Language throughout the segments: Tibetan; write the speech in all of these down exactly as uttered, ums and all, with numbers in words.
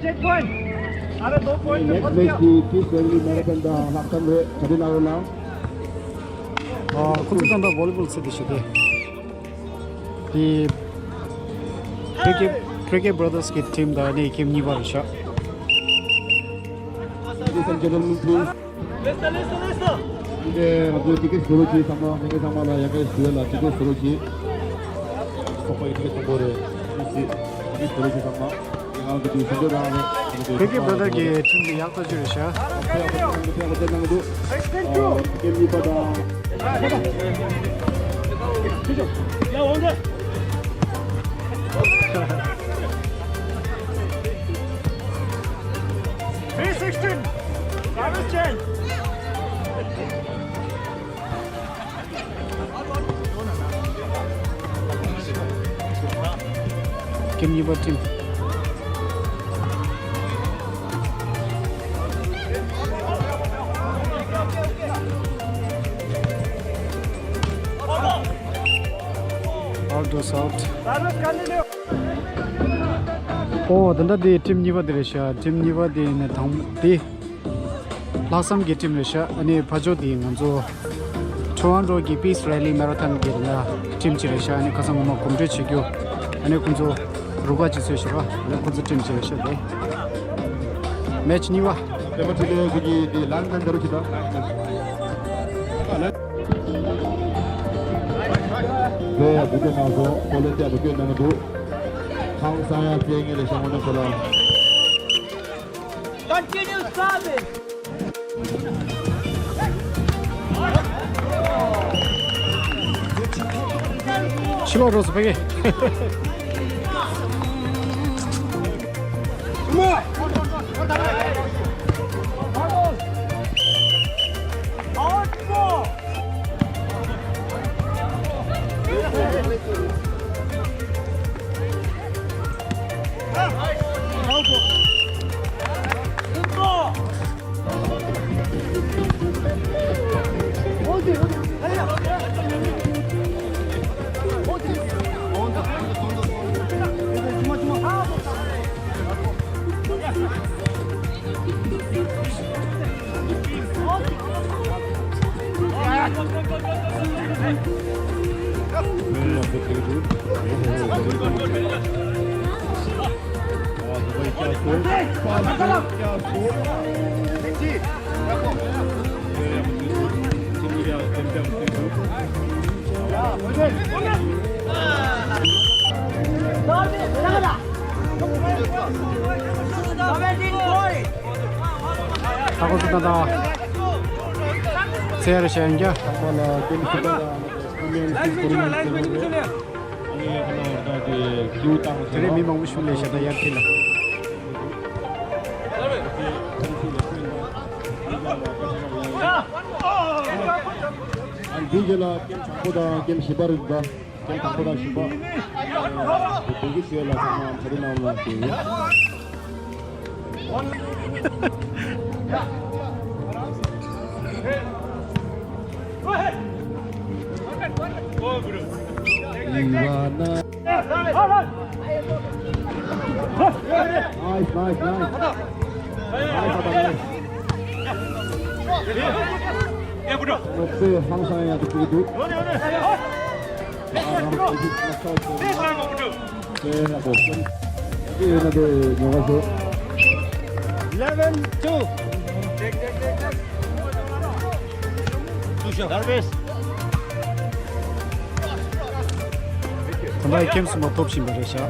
Next match གི Peace Valley Marathon དང་ལྷག་བསམ་རེད། ག་རེ་གནང་རོགས་གནང་། ཨ། ཁོ་ཚོ་ད་ལྟ་བོ་ལི་བོལ་རྩེད་དེ་ཞུ་དེ། དེ་Cricket Cricket Brothers གི་ཊིམ་དང་ནི་ཊིམ་གཉིས་པ་རེད་ཤག Ladies and gentlemen, please. འདི་ང་ཚོའི་ཊི་ཀེ་ཊི་བཟོ་རོགས་གྱིས་ཚང་མ། མི་ངན་ཚང་མ་ལ་ཡ་གི་ཞུ་ཡ་ལ་ཊི་ཀེ་ཊི་བཟོ་རོགས་གྱིས། ཚོགས་པ་ཡི་ཊི་ཀེ་ཊི་དང་པོ་རེད། ཊི་ཀེ་ཊི་བཟོ་རོགས་གྱིས་ཚང་མ། ང་ཚོ་དུས་སུ་འདོད་རང་རེད། Cricket Brother གི་ཊིམ་དེ་ཡག་ཐག་ཆོད་རེད་ཤག་དཔེ་ཡག་པོ་གནང་འདུག་དཔེ་ཡག་པོ་བསྟན་གནང་འདུག་ཨ། ཊིམ་གཉིས་པ་དང་། Three sixteen. Garbage change. ཊིམ་གཉིས་པ་ཊིམ། Out, those out. ཨོ། ད་ལྟ་དེ་ཊིམ་གཉིས་པ་དེ་རེད་ཤག་ཊིམ་གཉིས་པ་དེ་ནས་དང་དེ། ལྷག་བསམ་གྱི་ཊིམ་རེད་ཤག་ཨ་ནི་ཕར་ཕྱོགས་དེ་ང་ཚོ་ཊོ་རོན་ཊོ་གི་Peace Valley Marathon གི་ནང་ཊིམ་གཅིག་རེད་ཤག་ཨ་ནི་ཁ་སང་ངོ་མ་གོམ་བགྲོད་བྱེད་རྒྱུ། ཨ་ནི་ཁོང་ཚོ་རུ་ཁག་གཅིག་བཟོས་ཤག་ཨ་ནི་ཁོང་ཚོ་ཊིམ་གཅིག་རེད་ཤག་དེ་མེཆ་གཉིས་པ། དེ་མ་ཐུ་ལེ་གི་དེ་ལན་ལན་འདྲ་བོ་ཅིག་དང་། དེ་བུ་དེ་ནང་སོ་ཁོ་ལེ་དེ་བུ་དེ་ནང་དུ་ཁང་ས་ཡ་བཙན་ངེས་ལས་བྱང་བ་ནས་ཁོ་ལ། Continue service. ཕྱི་ལོགས་རོགས་སུ་ཕེབས་ཀྱི། ཨ་ཁོ་ཚོ་ད་ལྟ་ཚེ་རུ་ཤན་རྒྱ། ཨ་ཁོ་ལ་ཀུན་སློང་དང་ཀུན་སློང་ལ་ཀུན་སློང་ལ་ཀུན་སློང་ལ། དེ་རིང་མི་མང་པོ་ཞིག་སླེབས་ཤག་ད་ཡར་ཁྱེར་ལ། འདི་རྗེས་ལ་ཀེམ་དང་པོ་དང་ཀེམ་བཞི་པ་རེད་ད། ཀེམ་དང་པོ་དང་བཞི་པ། བོད་ཀྱི་ཞོལ་ལ་ཚང་མ་གྲ་སྒྲིག་གནང་ལ་ཞུ། Nice, nice, nice. Nice, nice. ལོག་སྟེ་ཧང་སང་ཡག་ཏུ་བྱེད་ཀྱི་འདུག Eleven two. ད་ལྟ་ཁེམ་སུ་མ་ཐོབ་བཞིན་པ་རེད་ཤག་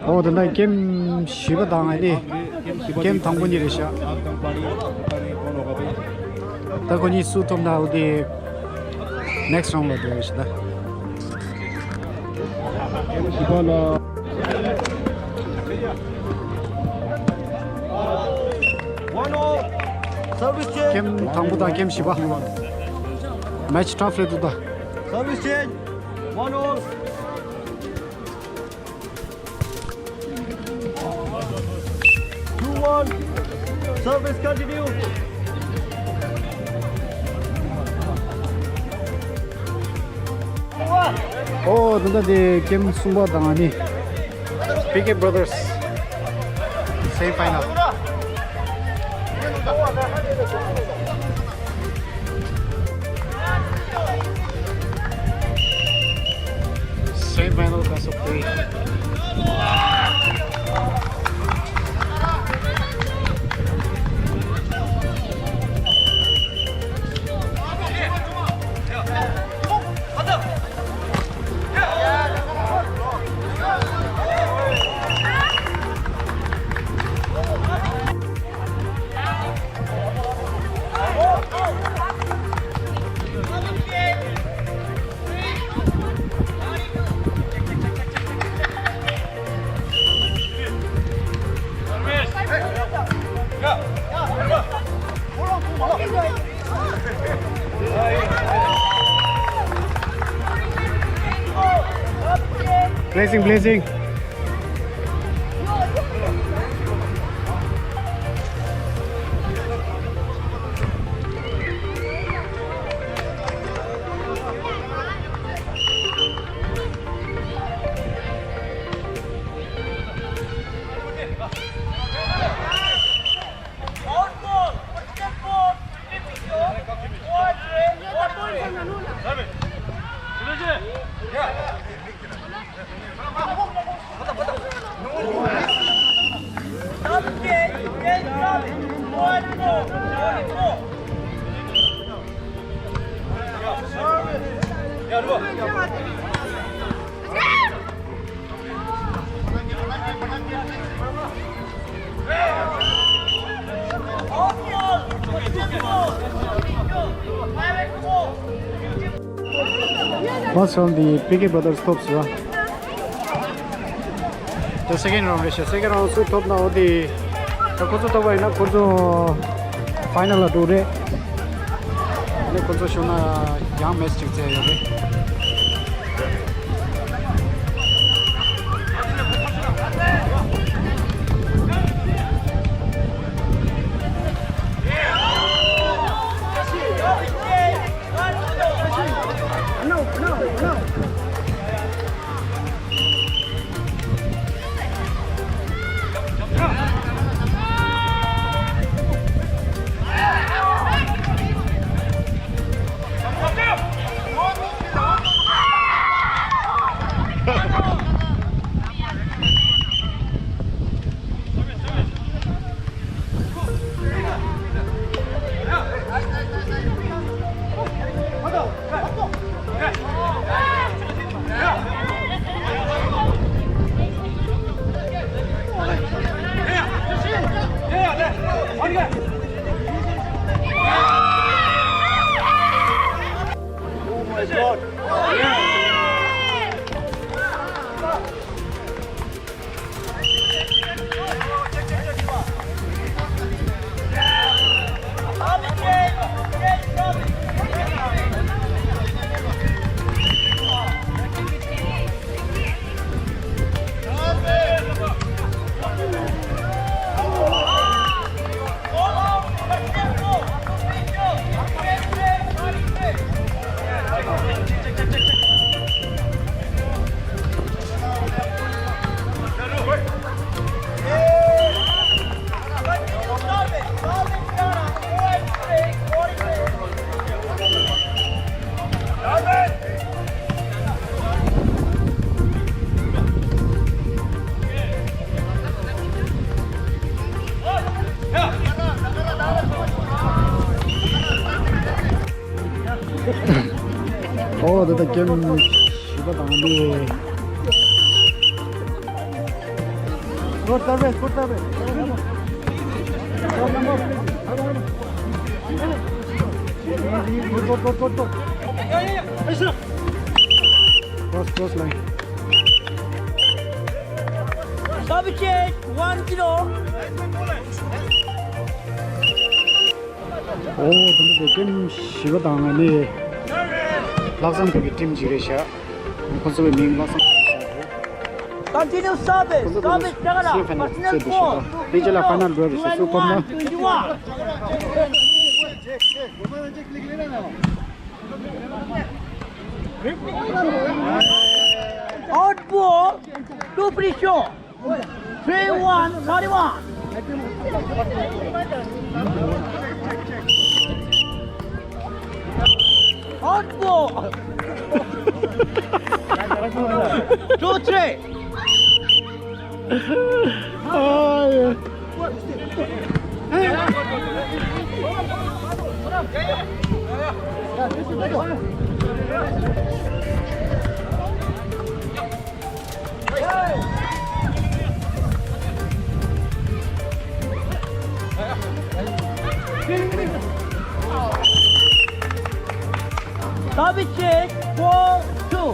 ཨོ་ད་ལྟ་ཀེམ་བཞི་པ་དང་ཨ་ནི་ཀེམ་དང་པོ་གཉིས་རེད་ཤག་ད་ཁོ་གཉིས་སུ་ཐོབ་ན་འོ་དེ་next round ལ་འགྲོ་རེད་ཤག་ད། ཀེམ་བཞི་པ་ལ། Service change. གེམ་དང་པོ་དང་གེམ་བཞི་པ། Match tough རེད་འདུག་ད། Service change. One all. Two one. Service continue. ཨོ། ད་ལྟ་དེ་གེམ་གསུམ་པ་དང་ཨ་ནི་པི་ཀེ་Brothers semi final. Semi final best of three. Blessing, blessing. First round དེ་པི་ཀེ་Brothers ཐོབ་སོང་བ། དེ་second round རེད་ཤག second round སུ་ཐོབ་ན་འོ་དེ། ད་ཁོ་ཚོ་ཐོབ་པ་ཡིན་ན་ཁོ་ཚོ་final ལ་འགྲོ་རེད། ཨ་ནི་ཁོ་ཚོ་ཤོར་ན་ཡང་match གཅིག་རྩེ་ཡོད་རེད། ཨོ། ད་ལྟ་གེམ་བཞི་པ་དང་འདི། Good service, good service. Good, good, good, good, good. Cross, cross line. Service change, one zero. ཨོ་དེ་འདྲ་དེ་ཊིམ་བཞི་པ་དང་ནི་ལྷག་བསམ་ཕུག་གི་ཊིམ་གཅིག་རེད་ཤག་ཁོ་ཚོ་བའི་མིང་ལྷག་བསམ་ཕུག་ཤག་རེད། Continue service. ཁོ་ཚོ་ད་ལྟ་སེ་མི་ཕ་ཡི་ནལ་རྩེད་འགྲོ་ཤག་དེ་རྗེས་ལ་ཕ་ཡི་ནལ་འགྲོ་རེད་ཤག་སུ་ཁོམ་ན། Out ball, two free throw. Three one, thirty-one. Out ball. Two three. Service change, four two.